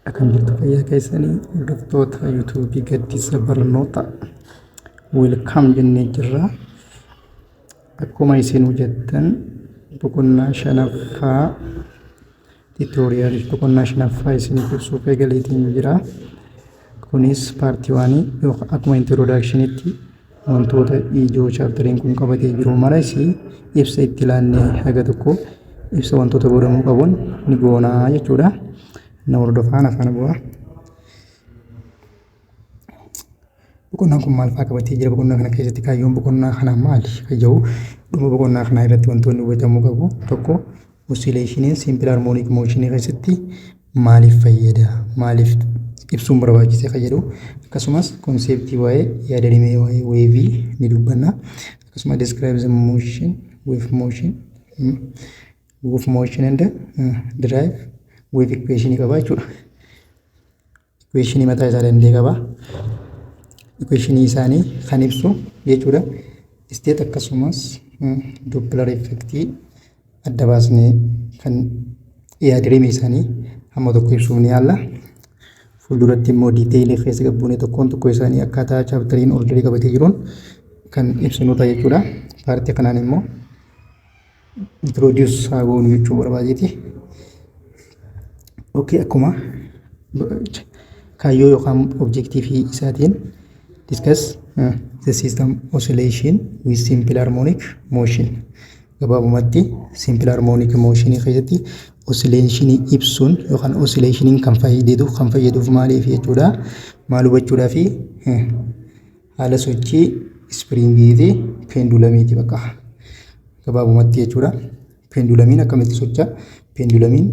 Akkam jirtu, fayyaa keessanii? Hordoftoota YouTubeii Gaddisa Barnoota, welcome jennee jirra. Akkuma isin jettan, boqonnaa shanaffaa, tutorialii boqonnaa shanaffaa isiniif ibsuuf eegaleetiin jira. Kunis part oneii yookaan akkuma introductionitti wantoota ijoo chapteriin kun qabatee jiru mara isii ibsa itti laannee, haga tokko ibsa wantoota godhamuu qabuun ni goonaa jechuudha. Na hordofaan afaan bu'aa. Boqonnaan kun maal fa'aa qabatee jira? Boqonnaa kana keessatti kaayyoon boqonnaa kanaa maali? Kan jedhu, dhuma boqonnaa kanaa irratti wantoonni hubatamuu qabu. Tokko, oscillationiin simple harmonic motionii keessatti maaliif fayyada? Maaliif ibsuun barbaachise kan jedhu, akkasumas conceptii waa'ee yaada rimee waa'ee waveii ni dubbanna. Akkasumas describe the motion, wave motion, wave motion and derive wave equation qaba jechuudha. Equationii mataa isaa danda'e qaba. Equationii isaanii kan ibsu jechuudha. State akkasumas Doppler effectii adda baasnee kan yaadrimee isaanii hamma tokko ibsuuf ni yaalla. Fuulduratti immoo detailii keessa gabbuunee tokkoon tokko isaanii akkaataa chapteriin orderii qabatee jiruun kan ibsinu ta'a jechuudha. Partii kanaan immoo introduce haa goonu jechuu barbaadeeti. Okay, akkuma kaayyoo yookaan objectiveii isaatiin, discuss the system oscillation with simple harmonic motion. Gabaabumatti, simple harmonic motion keessatti oscillationii ibsuun yookaan oscillationiin kan fayyaduuf maaliif jechuudha? Maal hubachuudhaa fi haala sochii springii fi pendulumiiti bakka gabaabumatti jechuudha. Pendulumiin akkamitti socho'a? Pendulumiin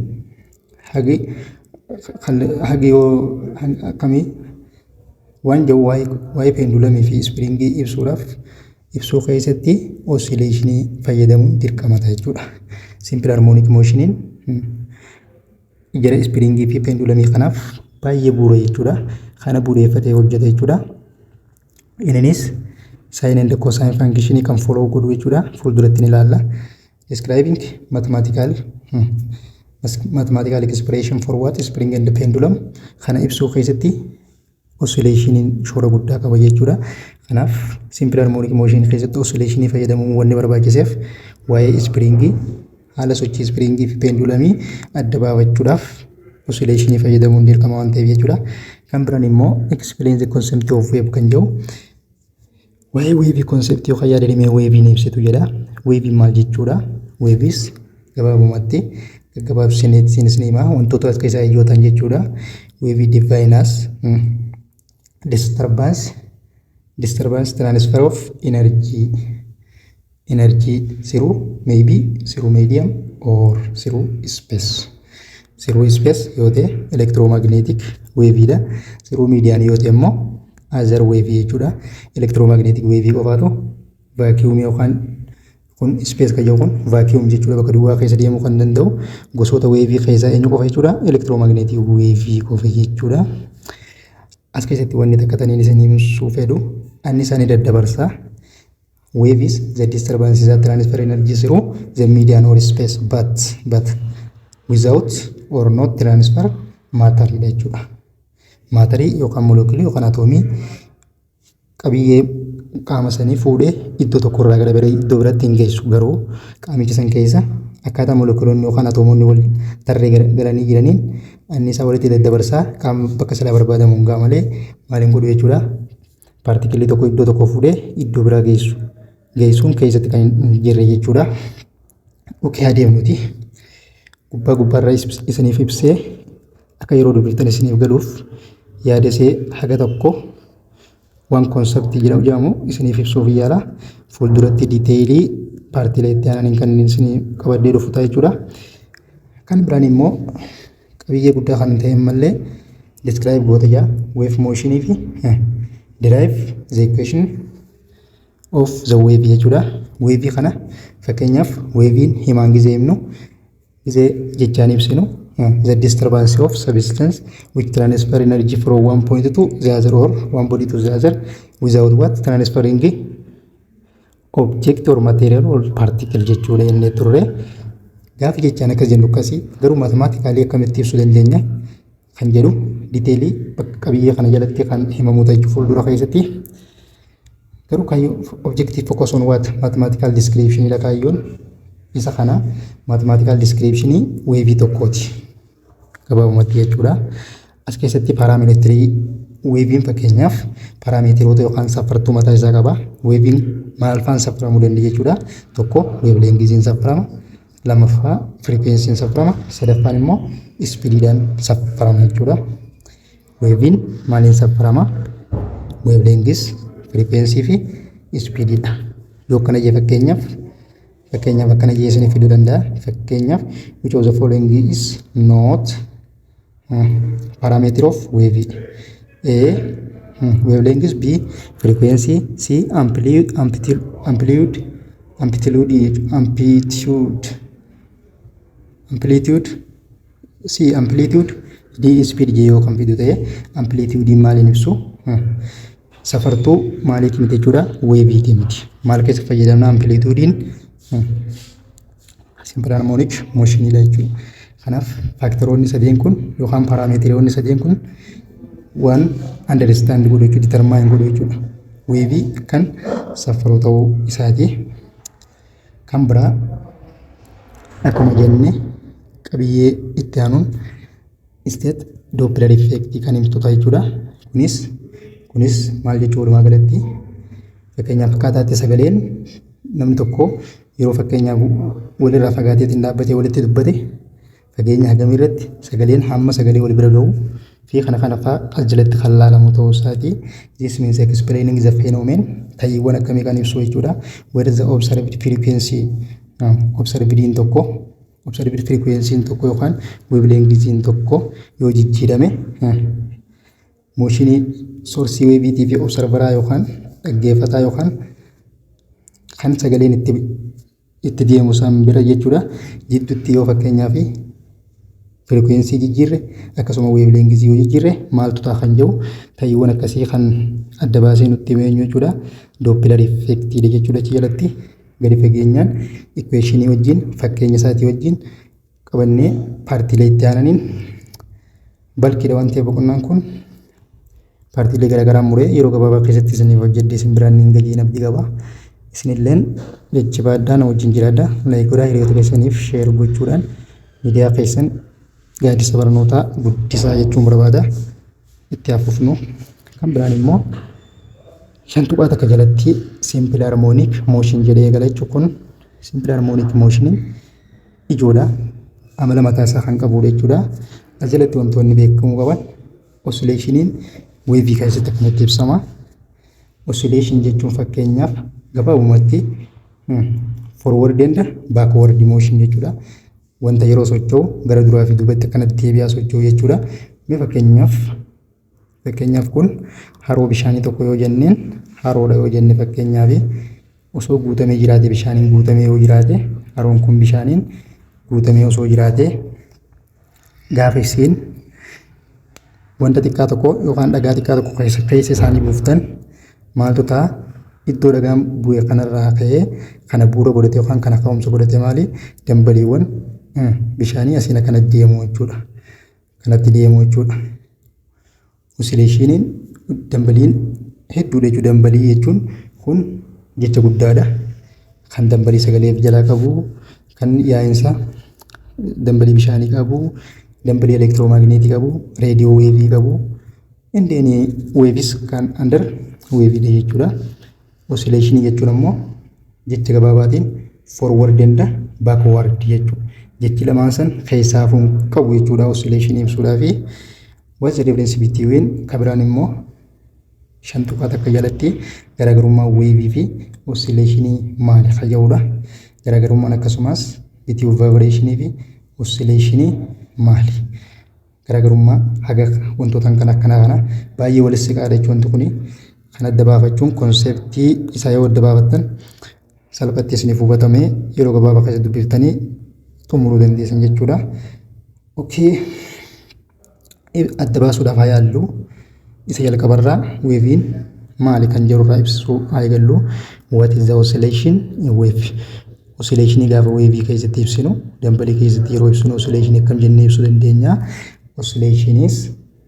hagi yoo akkamii waan jedhu, waa'ee pendulumii fi springii ibsuudhaaf, ibsuu keessatti oscillationii fayyadamuun dirqama ta'a jechuudha. Simple harmonic motioniin jara springii fi pendulumii kanaaf baay'ee bu'uura jechuudha. Kana bu'uureffatee hojjeta jechuudha. Innis sine and cosine functionii kan follow godhu jechuudha. Fuulduratti ni ilaalla. Describing mathematical expression for what? Spring and pendulum kana ibsuu keessatti oscillationiin shoora guddaa qaba jechuudha. Kanaaf simple harmonic motion keessatti oscillationii fayyadamuun wanni barbaachiseef waa'ee springii, haala sochii springii fi pendulumii adda baafachuudhaaf oscillationii fayyadamuun dirqama waan ta'eef jechuudha. Kan biraan immoo explain the concept of wave kan jedhu, waa'ee waveii conceptii yookaan yaada rimee waveii ni ibsitu jedha. Waveiin maal jechuudha? Waveis gabaabumatti gaggabaabsinee isinis ni hima, wantoota as keessaa ijoo ta'an jechuudha. Waveii define as disturbance transfer of energy through, maybe through medium or through space. Through space yoo ta'e electromagnetic waveidha. Through medium yoo ta'e immoo other wave jechuudha. Electromagnetic wave qofaatu vacuum yookaan kun space kan jedhu kun vacuum jechuudha, bakka duwwaa keessa deemuu kan danda'u gosoota waveii keessaa eenyu qofa jechuudha? Electromagnetic wave qofa jechuudha. As keessatti wanni takka taniin isin ibsuu fedhu, anni isaanii daddabarsaa. Wave is the disturbance that transfer energy through the medium or space but without or not transfer matter jechuudha. Matterii yookaan moleculii yookaan atoomii qabiyyee qaama sanii fuudhee iddoo tokkorraa gara bira iddoo biraatti hin geessu, garuu qaamicha san keessa akkaataa moleculoonni yookaan atoomoonni wal tarree galanii jiraniin anniisaa walitti daddabarsaa qaama bakka silaa barbaadamu hin ga'a malee maal hin godhu jechuudha. Particleii tokko iddoo tokko fuudhee iddoo biraa geessu. Geessuun keessatti kan hin jirre jechuudha. Okay, adeemnuti. Gubbaa gubbaarra isiniif ibsee, akka yeroo dubbiftan isiniif galuuf yaada isee haga tokko waan conceptii jedhamu isiniif ibsuuf yaala. Fuulduratti detailii partiilee itti aananiin kan isinii qabadhee dhufu ta'a jechuudha. Kan biraan immoo qabiyyee guddaa kan ta'e mallee describe goota jaa wave motionii fi derive the equation of the wave jechuudha. Wave kana, fakkeenyaaf, waveiin himaan gizee himnu, gizee jechaan ibsinu, the disturbance of substance which transfer energy from one point to the other or one body to the other without what? Transferring object or material or particle jechuudha inni turre. Gaafa jechaan akkas jennu akkasii, garuu mathematically akkamitti ibsuu dandeenya? Kan jedhu detailii bakka qabiyyee kana jalatti kan himamu ta'e fuuldura keessatti. Garuu kaayyoo, objective focus on what? Mathematical description dha. Kaayyoon isa kana mathematical description waveii tokkooti gabaabumatti jechuudha. As keessatti parameterii waveiin, fakkeenyaaf parameteroota yookaan safartuu mataa isaa qaba. Waveiin maal faan safaramuu danda'a jechuudha. Tokko, wavelengthiin safarama. Lammaffaa, frequencyn safarama. Sadaffaan immoo speediidhaan safarama jechuudha. Waveiin maaliin safarama? Wavelength, frequency fi speediidha. Yoo akkana jee, fakkeenyaaf akkana jee isinii fiduu danda'a. Fakkeenyaaf, which of the following is not parameter of wave? A, wavelength, B, frequency, C, amplitude, amplitude, amplitude, amplitude, amplitude, C, amplitude, D, speed jee yoo kan fidu ta'e, amplitude maaliin ibsu? Safartuu maaliiti miti jechuudha? Waveiiti miti. Maal keessa fayyadamna amplitudeiin? Simple harmonic motioniidha jechuudha. Kanaaf factoroonni sadeen kun yookaan parameteroonni sadeen kun waan understand godhu jechuudha, determine godhu jechuudha. Waveii kan safaru ta'uu isaati. Kan biraa, akkuma jenne, qabiyyee itti aanuun state Doppler effect kan himtu ta'a jechuudha. Kunis maal jechuu? Walumaa galatti, fakkeenyaaf, akkaataa itti sagaleen namni tokko yeroo fakkeenyaaf walirraa fagaateetiin dhaabbatee walitti dubbate, fageenya hagamii irratti sagaleen hamma sagalee wal bira ga'u fi kana kana fa'aa as jalatti kan laalamu ta'uu isaati. This means explaining the phenomenon, ta'iiwwan akkamii kan ibsu jechuudha. Where the observed frequency, observediin tokko, observed frequency tokko yookaan wavelengthiin tokko yoo jijjiirame, motionii sourceii waveiitii fi observeraa yookaan dhaggeeffataa yookaan kan sagaleen itti deemu san bira jechuudha. Jidduutti yoo fakkeenyaaf frequency jijjiirre, akkasuma wavelengthii yoo jijjiirre, maaltu ta'a kan jedhu, ta'iiwwan akkasii kan adda baasee nutti himu eenyu jechuudha? Doppler effectiidha jechuudha. Achi jalatti gadi fageenyaan equationii wajjin, fakkeenya isaatii wajjin qabannee partiilee itti aananiin balkiidha waan ta'eef, boqonnaan kun partiilee garaagaraa muree yeroo gabaabaa keessatti isiniif hojjedhee isin biraan niin gajiin abdii qaba. Isinilleen jajjabaadhaa, na wajjin jiraadha. Like godhaa, hiriyoota keessaniif share gochuudhaan miidiyaa keessan gaaddisa barnootaa guddisaa jechuun barbaada. Itti hafuufnu kan biraan immoo 5.1 jalatti simple harmonic motion jedhee eegala jechuun, kun simple harmonic motioniin ijoodha. Amala mataa isaa kan qabudha jechuudha. As jalatti wantoonni beekamuu qaban, oscillationiin waveii keessatti akkanatti ibsama. Oscillation jechuun fakkeenyaaf gabaabumatti forward and backward motion jechuudha. Wanta yeroo socho'u gara duraa fi duubatti akkanatti deebi'aa socho'u jechuudha. Mee fakkeenyaaf kun haroo bishaanii tokko yoo jenneen, haroodha yoo jenne, fakkeenyaaf osoo guutamee jiraate, bishaaniin guutamee yoo jiraate, haroon kun bishaaniin guutamee osoo jiraate, gaafa isiin wanta xiqqaa tokko yookaan dhagaa xiqqaa tokko keessa isaanii buuftan maaltu ta'a? Iddoo dhagaan bu'e kanarraa ka'ee kana bu'uura godhate yookaan kana ka'umsa godhate maali? Dambaliiwwan bishaanii asiin akkana deemu jechuudha. Kanatti deemu jechuudha. Oscillationiin dambaliin hedduudha jechuudha. Dambalii jechuun kun jecha guddaadha. Kan dambalii sagalee of jalaa qabu, kan yaa'insa dambalii bishaanii qabu, dambalii electromagnetii qabu, radio waveii qabu. Indeen waves kan under waveiidha jechuudha. Oscillationii jechuun ammoo jecha gabaabaatiin forward and backward jechuudha. Jechi lamaan san keessaa hafuun qabu jechuudha oscillationii ibsuudhaafi. What's the difference between, kabiraan immoo 5.1 jalatti garaagarummaa waveii fi oscillationii maali kan jedhudha. Garaagarummaan akkasumas between vibrationii fi oscillationii maali? Garaagarummaa haga wantoota kan akkanaa kana baay'ee walitti siqaadha jechuun, wanti kuni kan adda baafachuun, conceptii isaa yoo adda baafattan, salphatti isiniif hubatamee yeroo gabaabaa keessatti dubbiftanii xumuruu dandeessan jechuudha. Okay. Adda baasuudhaaf haa yaallu. Isa jalqabarraa waveiin maali kan jedhurraa ibsuu haa eegallu. What is the oscillation in wave? Oscillationii gaafa waveii keessatti ibsinu, dambalii keessatti yeroo ibsinu, oscillationii akkam jennee ibsuu dandeenya? Oscillations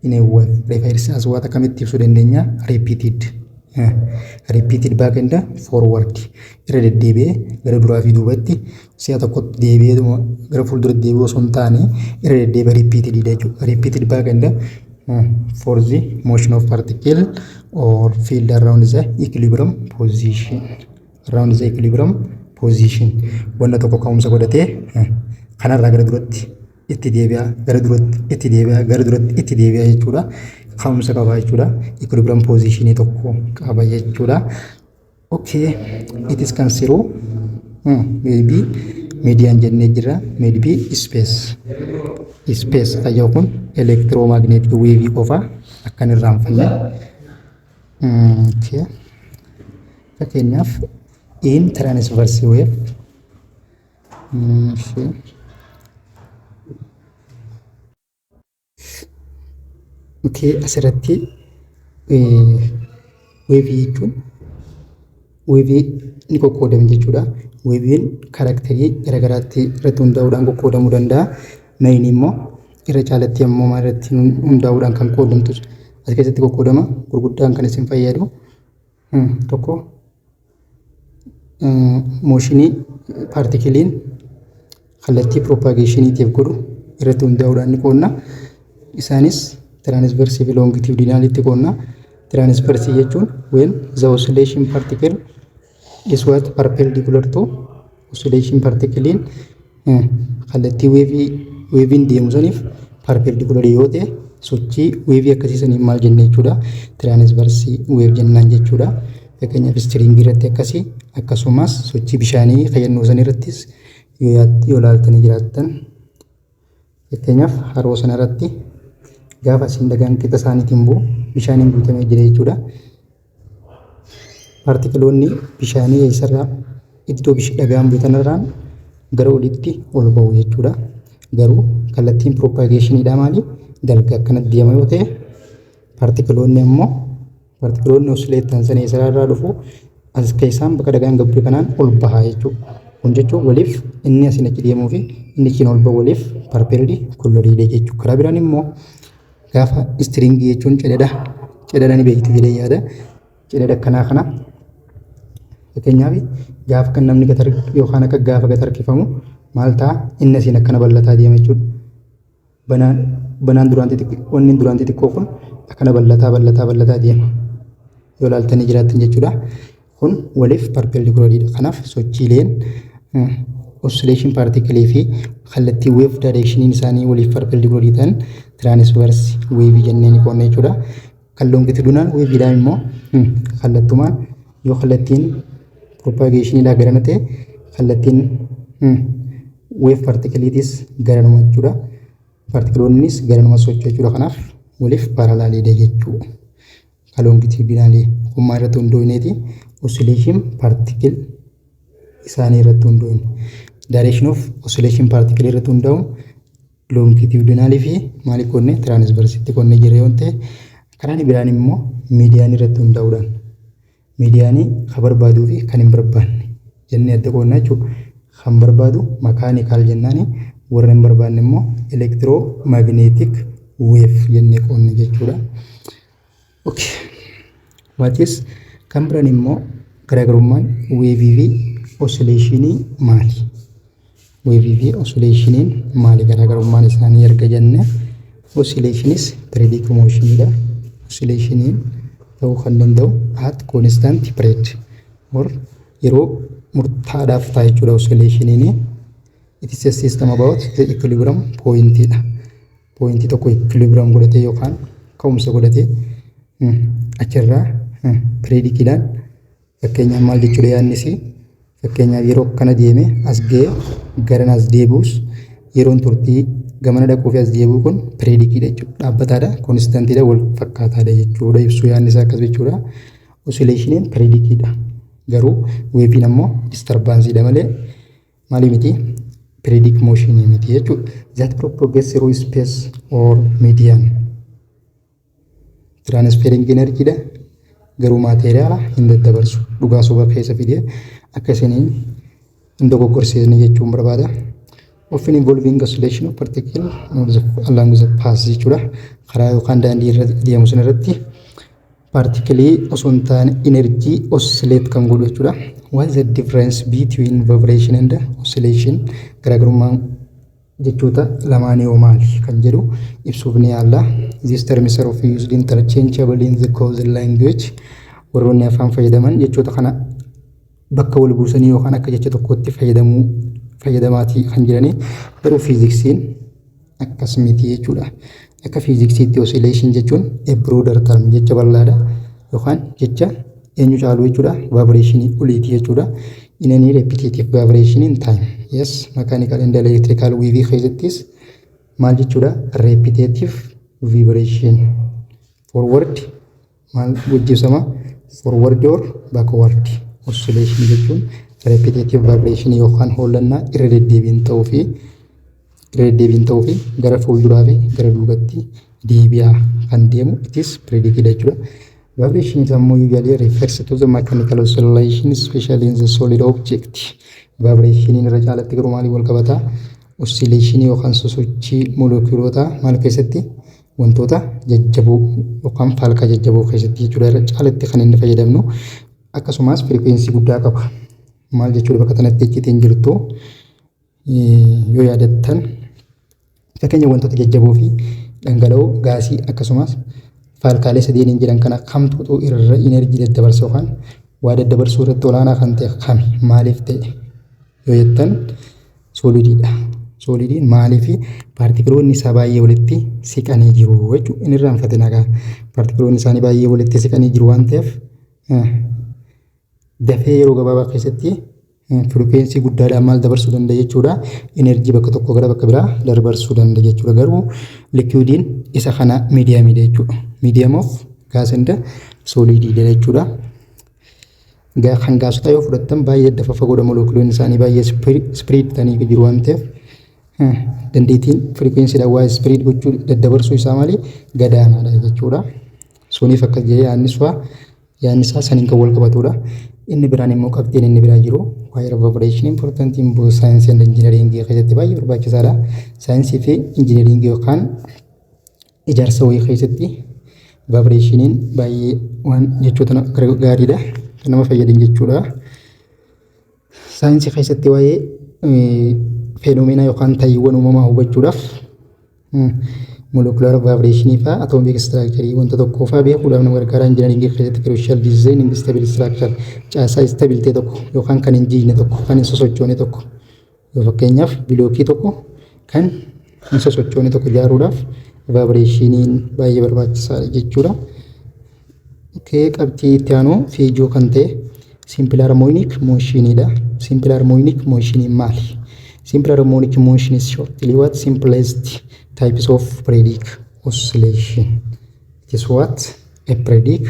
in a wave refers as what? Akkamitti ibsuu dandeenya? Repeated. Repeated back and forward. Irra deddeebi'ee gara duraa fi duubatti, si'a tokkotti deebi'ee gara fuulduratti deebi'uu osoo hin taane, irra deddeebi'ee repeated jechuudha. Repeated back and for the motion of particle or field around the equilibrium position. Around the equilibrium position. Wanta tokko ka'umsa godhatee kanarraa gara duratti itti deebi'a, gara duratti itti deebi'a, gara duratti itti deebi'a jechuudha. Ka'umsa qaba jechuudha. Equilibrium positionii tokko qaba jechuudha. Okay, it is can through maybe medium jennee jira, maybe space. Space fayyadu kun electromagnetic wave qofa akkan irraanfanne. Okay. Fakkeenyaaf, in transverse wave, okay. Okay, asirratti waveii jechuun waveii ni qoqqoodame jechuudha. Waveiin characterii garaagaraatti irratti hundaa'uudhaan qoqqoodamuu danda'a. Mainii immoo irra caalatti ammoo maal irratti hundaa'uudhaan kan qoodamtu as keessatti qoqqoodama gurguddaan kan isin fayyadu tokko motionii particleiin kallattii propagationiitiif godhu irratti hundaa'uudhaan ni qoodna. Isaanis transverseii fi longitudinalitti qoodna. Transverseii jechuun when the oscillation particle is what? Perpendicular to oscillation. Particleiin kallattii waveii waveiin deemu saniif perpendicular yoo ta'e, sochii waveii akkasii saniin maal jenne jechuudha? Transverseii wave jennaan jechuudha. Fakkeenyaaf, stringii irratti akkasii, akkasumas sochii bishaanii fayyaduu san irrattis yoo ilaaltanii jiraattan, fakkeenyaaf haroo sana irratti gaafa asiin dhagaan qixa isaaniitiin bu'u bishaaniin guutamee jira jechuudha. Particleoonni bishaanii eessarraa iddoo dhagaan buutanirraan gara olitti ol ba'u jechuudha. Garuu kallattiin propagationiidhaa maali? Dalga akkanatti deema yoo ta'e, particleoonni ammoo particleoonni oscillate ta'an sana eessarraa dhufu? As keessaan bakka dhagaan gabbu kanaan ol baha jechuudha. Kun jechuun waliif inni asiin achi deemuu fi inni achiin ol bahu waliif perpendiculariidha jechuudha. Karaa biraan immoo gaafa stringii jechuun cidhadha. Cidhadha ni beektu jedhee yaada. Cidhadha akkanaa kana fakkeenyaaf gaafa kan namni gatar yookaan akka gaafa gad harkifamu maal ta'a? Inni asiin akkana bal'ataa deema jechuudha. Banaan banaan duraan xixiqqoo, wanni duraan xixiqqoo kun akkana bal'ataa bal'ataa bal'ataa deema. Yoo ilaaltanii jiraattan jechuudha. Kun waliif perpendiculariidha. Kanaaf sochiileen oscillation particleii fi kallattii wave directioniin isaanii waliif perpendicularii ta'an transverse waveii jennee ni qoodna jechuudha. Kan longitudinal waveiidhaan immoo kallattumaan yoo kallattiin propagationiidhaa garana ta'e, kallattiin wave particleiitis garanuma jechuudha. Particleoonnis garanuma socho'u jechuudha. Kanaaf waliif paralleliidha jechuudha. Kan longitudinalii kun maal irratti hundoofneeti? Oscillation particle isaanii irratti hundoofne. Direction of oscillation particle irratti hundaa'uun longitudinalii fi maali qonnee? Transverseitti qonnee jira yoo ta'e, karaan biraan immoo mediumii irratti hundaa'uudhaan mediumii kan barbaaduu fi kan hin barbaanne jennee adda qoonnaa jechuudha. Kan barbaadu mechanical jennaani, warra hin barbaanne immoo electromagnetic wave jennee qoonne jechuudha. Okay. What is kan biraan immoo garaagarummaan waveii fi oscillationii maali? Waveii fi oscillationiin maali garaagarummaan isaanii erga jenne, oscillationis periodic motionidha. Oscillationiin ta'uu kan danda'u at constant period or yeroo murtaadhaaf ta'a jechuudha oscillationiin. It is a system about the equilibrium pointidha. Pointii tokko equilibrium godhatee yookaan ka'umsa godhatee achirraa periodiciidhaan, fakkeenyaaf maal jechuudha yaadni isii? Fakkeenyaaf, yeroo akkana deeme as ga'ee garana as deebi'us, yeroon turtii gamana dhaquu fi as deebi'u kun periodiciidha jechuudha. Dhaabbataadha, constantiidha, wal fakkaataadha jechuudha. Ibsuu yaadni isaa akkas jechuudha. Oscillationiin periodiciidha. Garuu waveiin ammoo disturbanceiidha malee maalii miti? Periodic motionii miti jechuudha. That propagates through space or medium. Transferring energy dha. Garuu materiala hin daddabarsu. Dhugaa soba keessa fidee akka isiniin hin dogoggorsiisne jechuun barbaada. Often involving oscillation of particle along the path jechuudha. Karaa yookaan daandii irra deemu sun irratti paartikilii osoo hin taane energy oscillate kan godhu jechuudha. What is the difference between vibration and oscillation? Garaagarummaan jechoota lamaanii hoo maali kan jedhu ibsuuf ni yaalla. These terms are often used interchangeably in the causal language. Warroonni afaan fayyadaman jechoota kana bakka wal buusanii yookaan akka jecha tokkootti fayyadamuu fayyadamaatii kan jiranii, garuu fiiziksiin akkas miti jechuudha. Akka fiiziksiitti oscillation jechuun a broader term, jecha bal'aadha yookaan jecha eenyu caalu jechuudha, vibration oliiti jechuudha. In any repetitive vibration in time. Yes, mechanical and electrical wave keessattis maal jechuudha? Repetitive vibration forward maal wajjibsama, forward or backward oscillation jechuun repetitive vibration yookaan hollannaa irra deddeebiin ta'uu fi gara fuulduraa fi gara duubatti deebi'aa kan deemu, it is periodic jechuudha. Vibration is ammoo usually refers to the mechanical oscillation, especially in the solid object. Vibration irra caalatti garuu maaliin wal qabata? Oscillation yookaan sosochii molekuloota maal keessatti? Wantoota jajjaboo yookaan faalkaa jajjaboo keessatti jechuudha irra caalatti kan inni fayyadamnu. Akkasumas frequency guddaa qaba. Maal jechuudha? Bakka kanatti iccitiin jirtu, yoo yaadattan, fakkeenya wantoota jajjaboo fi dhangala'oo, gaasii, akkasumas faalkaalee sadeeniin jiran kana kamtuutu irra energy daddabarsa yookaan waa daddabarsuu irratti olaanaa kan ta'e kami, maaliif ta'e yoo jettan, solidiidha. Solidiin maaliif? Paartikiloonni isaa baay'ee walitti siqanii jiru jechuudha. Inni irraanfatina egaa, paartikiloonni isaanii baay'ee walitti siqanii jiru waan ta'eef dafee yeroo gabaabaa keessatti frequency guddaadhaan maal dabarsuu danda'a jechuudha. Energy bakka tokkoo gara bakka biraa dabarsuu danda'a jechuudha. Garuu liquidiin isa kana mediumiidha jechuudha. Medium of gas and solidiidha jechuudha. Kan gaasotaa yoo fudhattan baay'ee adda faffagoodha, molekuloonni isaanii baay'ee spread ta'anii jiru waan ta'eef dandeettiin frequencydhaan waa spread gochuu daddabarsuu isaa maali, gadaanaadha jechuudha. Suniif akkas jedhee yaadni isaa saniin kan wal qabatudha. Inni biraan immoo, qabxiin inni biraa jiru, waa'ee vibration important in both science and engineering keessatti baay'ee barbaachisaadha. Saayinsii fi engineering yookaan ijaarsa wayii keessatti vibrationiin baay'ee waan jechoota gaariidha. Kan nama fayyadan jechuudha. Saayinsii keessatti waa'ee phenomena yookaan ta'iiwwan uumamaa hubachuudhaaf molecular vibration fa'aa, atomic structure wanta tokkoo fa'aa beekuudhaaf nama gargaara. Engineering keessatti crucial designing stable structure, caasaa stable ta'e tokko yookaan kan hin jigne tokko, kan hin sosochoone tokko, yoo fakkeenyaaf bilookii tokko kan hin sosochoone tokko ijaaruudhaaf vibrationiin baay'ee barbaachisaadha jechuudha. Okay, qabxii itti aanu fi ijoo kan ta'e simple harmonic motioniidha. Simple harmonic motioniin maali? Simple harmonic motion is shortly what? Simplest types of periodic oscillation. It is what? A periodic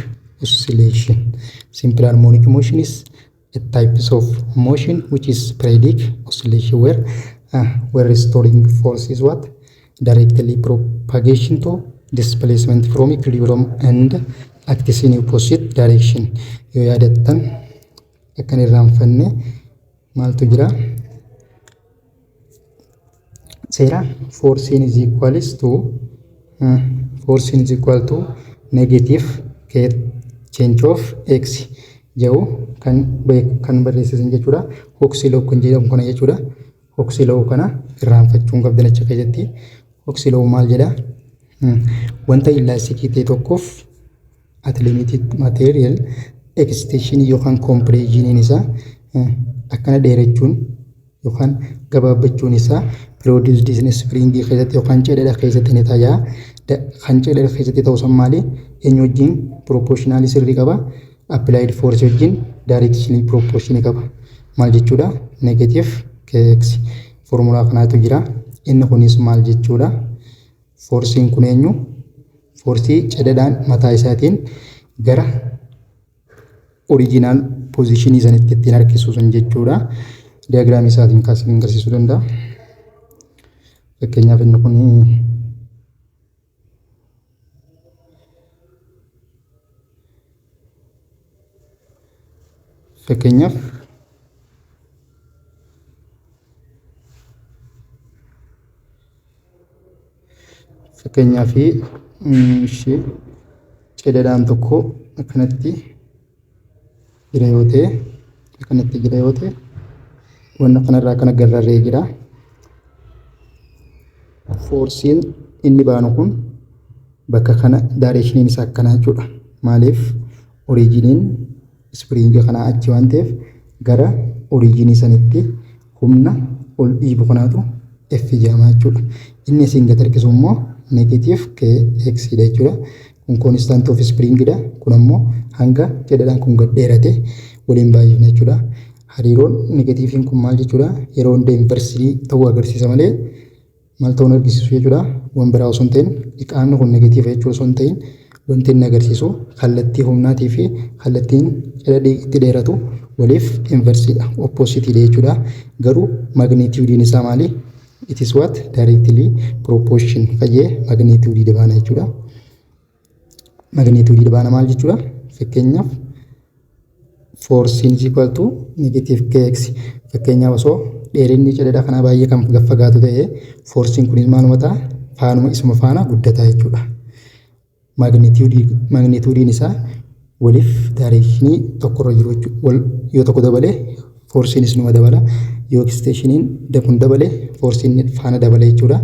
oscillation. Simple harmonic motion is a types of motion which is periodic oscillation where restoring force is what? Directly propagation to displacement from equilibrium and acts in opposite direction. Yoo yaadattan, akkan irraanfanne, maaltu jira? Seera forcing is equal to negative k change of x jedhu kan barreessisan jechuudha. Hooke's law kan jedhamu kana jechuudha. Hooke's law kana irraanfachuu hin qabdan achi keessatti. Hooke's law maal jedha? Wanta elasticii ta'e tokkoof at limited material extension yookaan compressioniin isaa akkana dheerachuun yookaan gabaabbachuun isaa produced in spring keessatti yookaan cidhadha keessatti ni ta'a. Kan cidhadha keessatti ta'u san maali? Eenyu wajjin proportionally sirrii qaba? Applied force wajjin directly proportion qaba. Maal jechuudha? Negative kx formulaa kanaatu jira. Inni kunis maal jechuudha? Forceiin kun eenyu? Forceii cidhadhaan mataa isaatiin gara original positionii sanitti ittiin harkisu sun jechuudha. Diagramii isaatiin kaasee agarsiisuu danda'a. Fakkeenyaaf inni kun fakkeenyaaf Fakkeenyaaf, ishee cededhaan tokko akkanatti jira yoo ta'e, akkanatti jira yoo ta'e, wanna kanarraa akkana garrarree jira. Forceiin inni baanu kun bakka kana directioniin isaa akkanaa jechuudha. Maaliif? Originiin springii kanaa achi waan ta'eef, gara originii sanitti humna ol dhiibu kanaatu F jedhama jechuudha. Inni asiin gad harkisu immoo negative KX dha jechuudha. Kun constant of springidha. Kun ammoo hanga cededhaan kun gad dheerate waliin baay'ifna jechuudha. Hariiroon negativeiin kun maal jechuudha? Yeroo hunda inverseii ta'uu agarsiisa malee maal ta'uu agarsiisu jechuudha. Waan biraa osoo hin ta'in, qaamni kun negative jechuu osoo hin ta'in, wanti inni agarsiisu kallattii humnaatii fi kallattiin cededii itti dheeratu waliif inverseiidha. Oppositeiidha jechuudha. Garuu magnitudeiin isaa maali? It is what? Directly proportion fayyee magnitudeii baana jechuudha. Magnitudeii baana maal jechuudha? Fakkeenyaaf, forceiin is equal to negative kx. Fakkeenyaaf, osoo dheerinni cededha kanaa baay'ee kan fagaatu ta'e, forceiin kunis maaluma ta'a? Faanuma isuma faana guddataa jechuudha. Magnitudeiin isaa waliif directionii tokkorra jiru jechuudha. Wal yoo tokko dabale, forceiinis numa dabala. Yoo extensioniin kun dabale, forceiin faana dabala jechuudha.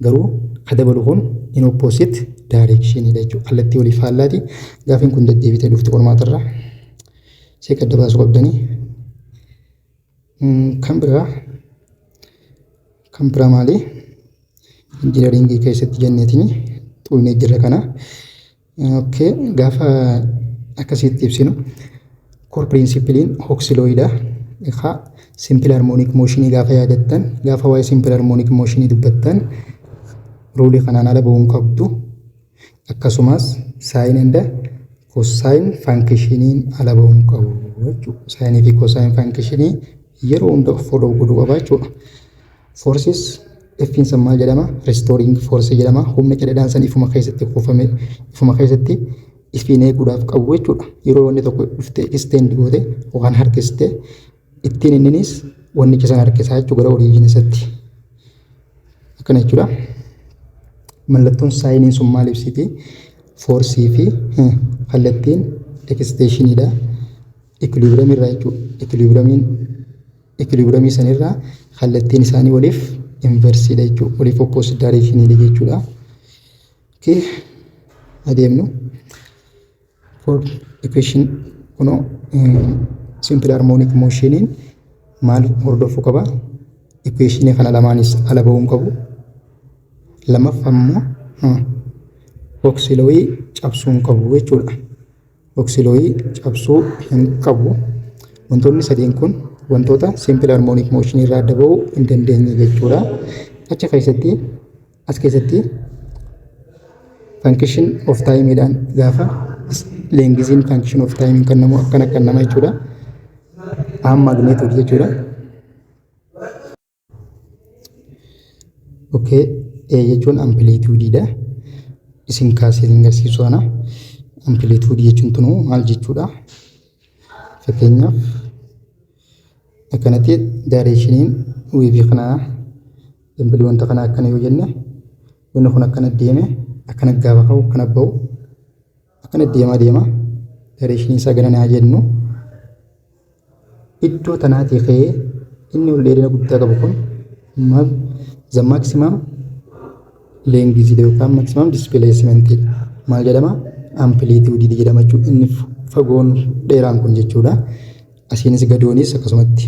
Garuu ka dabalu kun in opposite directionidha jechuudha. Kallattii walii faallaati. Gaafiin kun deddeebitee dhufti qormaatarra. Seeqa adda baasuu qabdanii. Kan biraa maali? Engineeringii keessatti jenneetiin xuqnee jirra kana. Okay, gaafa akkasitti ibsinu core principleiin Hooke's lawidha. Egaa simple harmonic motionii gaafa yaadattan, gaafa waa'ee simple harmonic motionii dubbattan, ruleii kanaan ala ba'uu hin qabdu. Akkasumas sine and cosine functioniin ala ba'uu hin qabu jechuudha. Sineii fi cosine functionii yeroo hunda follow godhuu qaba jechuudha. Forces F'n san maal jedhama? Restoring force jedhama. Humna cededhaan san ifuma keessatti kuufame, ifuma keessatti ifiin eeguudhaaf qabu jechuudha. Yeroo wanni tokko dhuftee extend goote yookaan harkiste, ittiin inninis wannicha sana harkisaa jechuudha gara origin isaatti. Akkana jechuudha. Mallattoon signeiin sun maal ibsiti? Forceii fi kallattiin extensioniidha. Equilibrium irraa jechuudha. Equilibriumiin equilibriumii sanirraa kallattiin isaanii waliif inverseiidha jechuudha. Waliif opposite directioniidha jechuudha. Okay. Adeemnu. For equation kunoo simple harmonic motioniin maal hordofuu qaba? Equationii kana lamaanis ala ba'uu hin qabu. Lammaffaa immoo Hooke's lawii cabsuu hin qabu jechuudha. Hooke's lawii cabsuu hin qabu. Wantoonni sadeen kun wantoota simple harmonic motion irraa adda ba'uu hin dandeenye jechuudha. Achi keessatti, as keessatti function of timeidhaan gaafa lengthiin function of time kennamu akkana kennama jechuudha. Aan magnitude jechuudha. Okay, A jechuun amplitudeiidha. Isin kaasee isin agarsiisu kana. Amplitudeii jechuun tunuu maal jechuudha? Fakkeenyaaf, akkanatti directioniin waveii kanaa, dambalii wanta kanaa akkana yoo jenne, wanni kun akkana deeme, akkana gaafa ka'u, akkana ba'u, akkana deemaa deema, directionii isaa gara naa jennu, iddoo tanaatii ka'ee inni ol dheerina guddaa qabu kun the maximum length yookaan maximum displacement maal jedhama? Amplitude jedhama jechuudha. Inni fagoon dheeraan kun jechuudha. Asiinis gadoonis akkasumatti,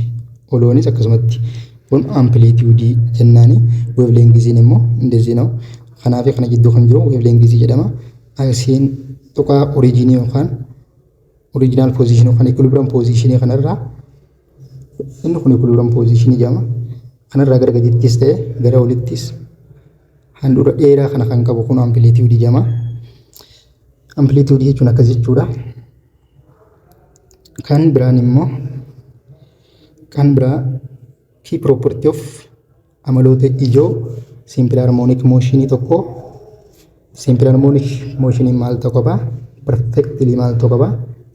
oloonis akkasumatti, kun amplitude jennaani. Wavelengthiin immoo እንደዚህ ነው. Kanaa fi kana jidduu kan jiru wavelengthii jedhama. Asiin tuqaa originii yookaan original positionii yookaan equilibrium positionii kanarraa, inni kun equilibrium positionii jedhama. Kanarraa gara gadiittis ta'e gara olittis handhuura dheeraa kana kan qabu kun amplitudeii jedhama. Amplitudeii jechuun akkas jechuudha. Kan biraan immoo, kan biraa key property of, amaloota ijoo simple harmonic motionii tokko. Simple harmonic motionii maal ta'uu qaba? Perfectly maal ta'uu qaba?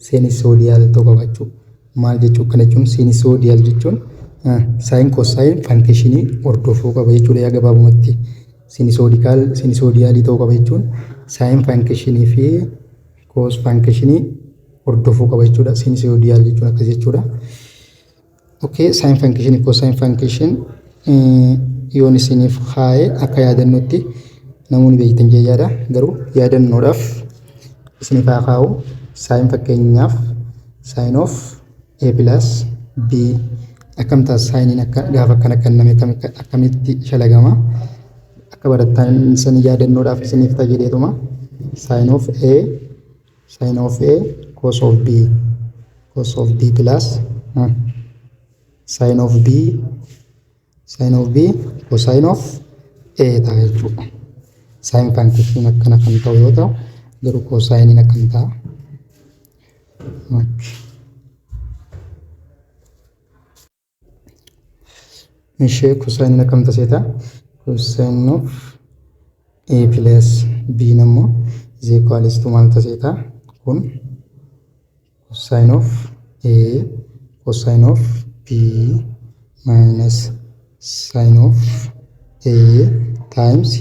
Sinusoidal ta'uu qaba jechuudha. Maal jechuu kana jechuun? Sinusoidal jechuun sine cosine functionii hordofuu qaba jechuudha. Yaa gabaabumatti Sinusoidal, sinusoidalii ta'uu qaba jechuun sine functionii fi cos functionii hordofuu qaba jechuudha. Sinusoidal jechuun akkas jechuudha. Okay, sine functionii, cosine function yoon isiniif kaa'ee akka yaadannootti namoonni beektan jechaadha. Garuu yaadannoodhaaf isiniif haa kaa'u. Sine, fakkeenyaaf, sine of A plus B akkam ta'a? Sineiin akka gaafa akkana kenname akkamitti shalagama? Akka barattan san yaadannoodhaaf isiniif ta'a jedheetuma. Sine of A, sine of A cos of B, cos of B plus sine of B, sine of B cosine of A ta'a jechuudha. Sine function akkana kan ta'u yoo ta'u, garuu cosineiin akkam ta'a? Okay. Ishee cosineiin akkam taseeta? Cosine of A plus B immoo is equals to maal taseeta? Kun cosine of A cosine of B minus sine of A times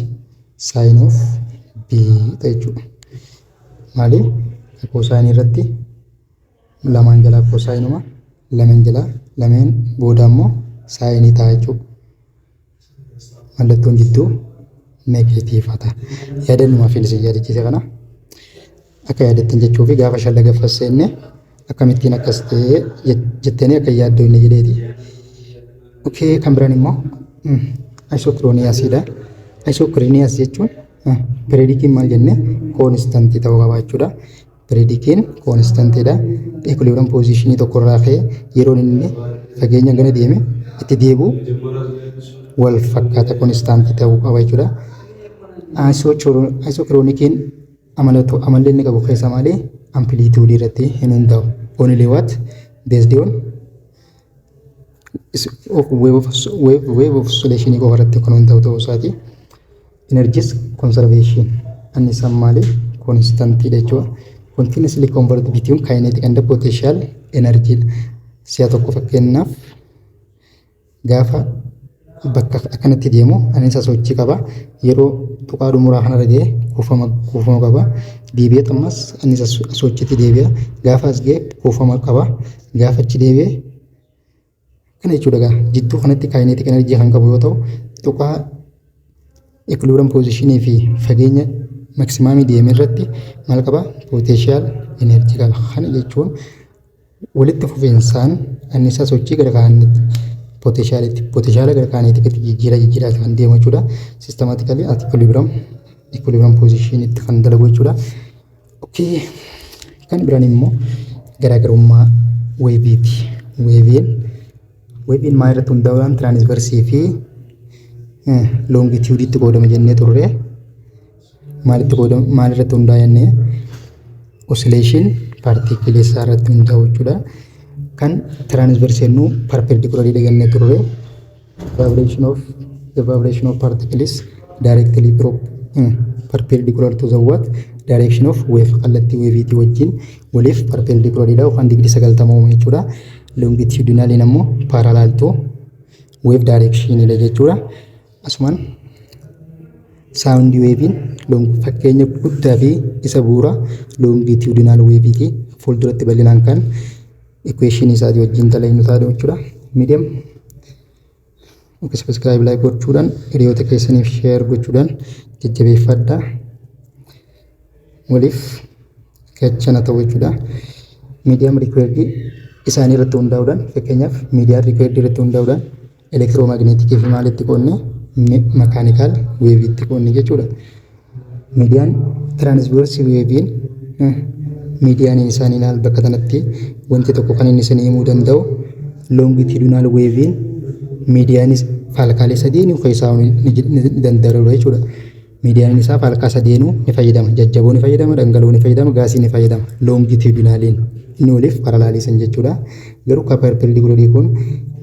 sine of B ta'a jechuudha. Maali? Cosine irratti lamaan jalaa cosineuma, lameen jalaa, lameen booda immoo sineii ta'a jechuudha. Mallattoon jidduu negative ta'a. Yaadannumaaf isin yaadachiise kana akka yaadattan jechuu fi gaafa shallagaffas seenne akkamittiin akkas ta'ee jettanii akka yaaddoo inni jedheeti. Okay, kan biraan immoo isochronousiidha. Isochronous jechuun periodiciin maal jenne? Constantii ta'uu qaba jechuudha. Periodiciin constantiidha. Equilibrium positionii tokkorraa ka'ee yeroon inni fageenya gana deeme itti deebi'u wal fakkaata, constantii ta'uu qaba jechuudha. Isochroniciin amalli inni qabu keessa maali? Amplitudeii irratti hin hundaa'u. Only what? Based on wave of oscillation qofa irratti kan hundaa'u ta'uu isaati. Energy conservation, annisaan maali? Constantiidha jechuudha. Continuously convert between kinetic and potential energy. Si'a tokko, fakkeenyaaf, gaafa bakka akkanatti deemu annisaa sochii qaba. Yeroo tuqaa dhumuraa kanarra ga'e kuufama qaba. Deebi'ee ammas annisaa sochiitti deebi'a. Gaafa as ga'e kuufama qaba. Gaafa achi deebi'e kana jechuudha gaa. Jidduu kanatti kinetic energy kan qabu yoo ta'u, tuqaa equilibrium positionii fi fageenya maximumii deeme irratti maal qaba? Potential energy qaba. Kana jechuun walitti fufinsaan annisaa sochii gara kaanitti potentialitti, potentiala gara kineticitti jijjiiraa jijjiiraa kan deemu jechuudha. Systematically at equilibrium positionitti kan dalagu jechuudha. Okay. Kan biraan immoo garaagarummaa waveiiti. Waveiin maal irratti hundaa'uudhaan transverseii fi longitudeitti qoodama jennee turre? Maalitti qoodama? Maal irratti hundaa'a jennee? Oscillation particleii isaa irratti hundaa'u jechuudha. Kan transverse jennu perpendicularii jennee turre. Vibration of the vibration of particles directly perpendicular to the what? Direction of wave. Kallattii waveiitii wajjin waliif perpendicularidha yookaan 90° uuma jechuudha. Longitudinaliin ammoo parallel to wave directionidha jechuudha. Asumaan sound waveiin fakkeenya guddaa fi isa bu'uura longitudinal waveiiti. Fuulduratti bal'inaan kan equation isaatii wajjin dalagnu ta'a jechuudha. Medium subscribe, like gochuudhaan, hiriyoota keessaniif share gochuudhaan jajjabeeffadhaa. Waliif gachana ta'u jechuudha. Medium required isaanii irratti hundaa'uudhaan, fakkeenyaaf, media required irratti hundaa'uudhaan electromagneticii fi maalitti qoodne? Mechanical waveitti qoodne jechuudha. Mediaan transverse waveiin medianiin isaanii ilaal. Bakka kanatti wanti tokko kan inni isin himuu danda'u, longitudinal waveiin medianis faalkaalee sadeenuu keessaa ni danda'u jechuudha. Medianiin isaa faalkaa sadeenuu ni fayyadama. Jajjaboo ni fayyadama, dhangala'oo ni fayyadama, gaasii ni fayyadama. Longitudinaliin inni waliif parallelisan jechuudha. Garuu kan perpendicularii kun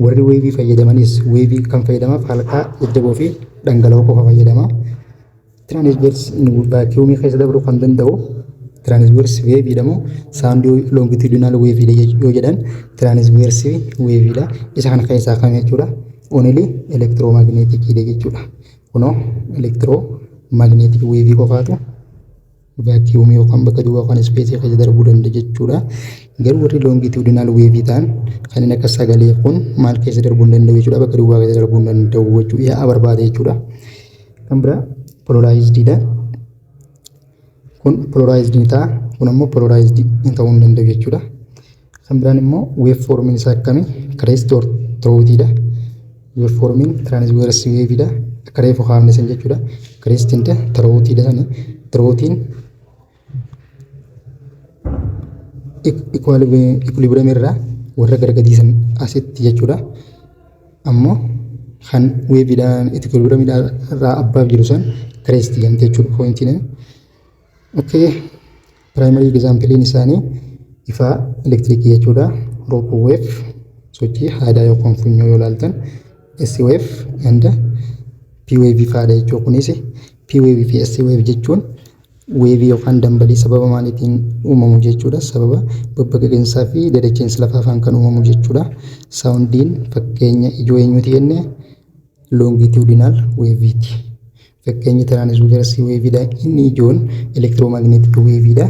warri waveii fayyadamanis waveii kan fayyadama faalkaa jajjaboo fi dhangala'oo qofa fayyadama. Transverse vacuumii keessa dabruu kan danda'u transverse waveiidha moo sound longitudinal waveiidha yoo jedhan, transverse waveiidha. Isa kana keessaa kam jechuudha? Only electromagneticiidha jechuudha. Kun Kunoo electromagnetic wave qofaatu vacuumii yookaan bakka duwwaa yookaan spaceii keessa darbuu danda'a jechuudha. Garuu warri longitudinal wave ta'an kanneen akka sagalee kun maal keessa darbuu hin danda'u jechuudha. Bakka duwwaa keessa darbuu hin danda'u jechuudha. Yaa'a barbaada jechuudha. Kan biraa polarizediidha. Kun polarized ni ta'a. Kun ammoo polarized hin ta'uu hin danda'u jechuudha. Kan biraan immoo wave formiin isaa akkami? Crest or troughiidha. Wave formiin transverse waveidha. Akka reefu kaafne san jechuudha. Crest and troughiidha sani. Troughiin equilibrium irraa warra gara gadii san asitti jechuudha. Ammoo kan waveidhaan equilibrium irraa abbaaf jiru san crest jedhamte jechuudha pointiin. Okay. Primary examplein isaanii ifaa elektirikii jechuudha. Rope wave, sochii haadaa yookaan funyoo yoo ilaaltan, S wave and P wave fa'aadha jechuudha. Kunis P wave fi S wave jechuun wave yookaan dambalii sababa maaliitiin uumamu jechuudha. Sababa babbaqaqinsaa fi dadachiinsa lafaafaan kan uumamu jechuudha. Soundiin fakkeenya ijoo eenyuti jenne? Longitudinal waveeti. Fakkeenyi transverse waveidha. Inni ijoon electromagnetic waveidha.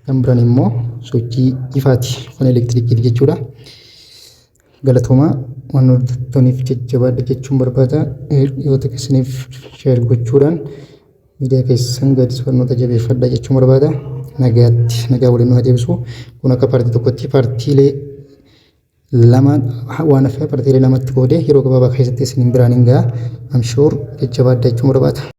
Kan biraan immoo sochii ifaati kan elektirikiiti jechuudha. Galatoomaa, waan hordoftaniif jajjabaadha jechuun barbaada. Dhiyoota keessaniif share gochuudhaan miidiyaa keessan gadi barnoota jabeeffadha jechuun barbaada. Nagaatti, nagaa waliin nu haa deebisu. Kun akka partii tokkotti partiilee lama waan hafe partiilee lamatti qoodee yeroo gabaabaa keessatti isin biraan hin ga'a. I'm sure, jajjabaadha jechuun barbaada.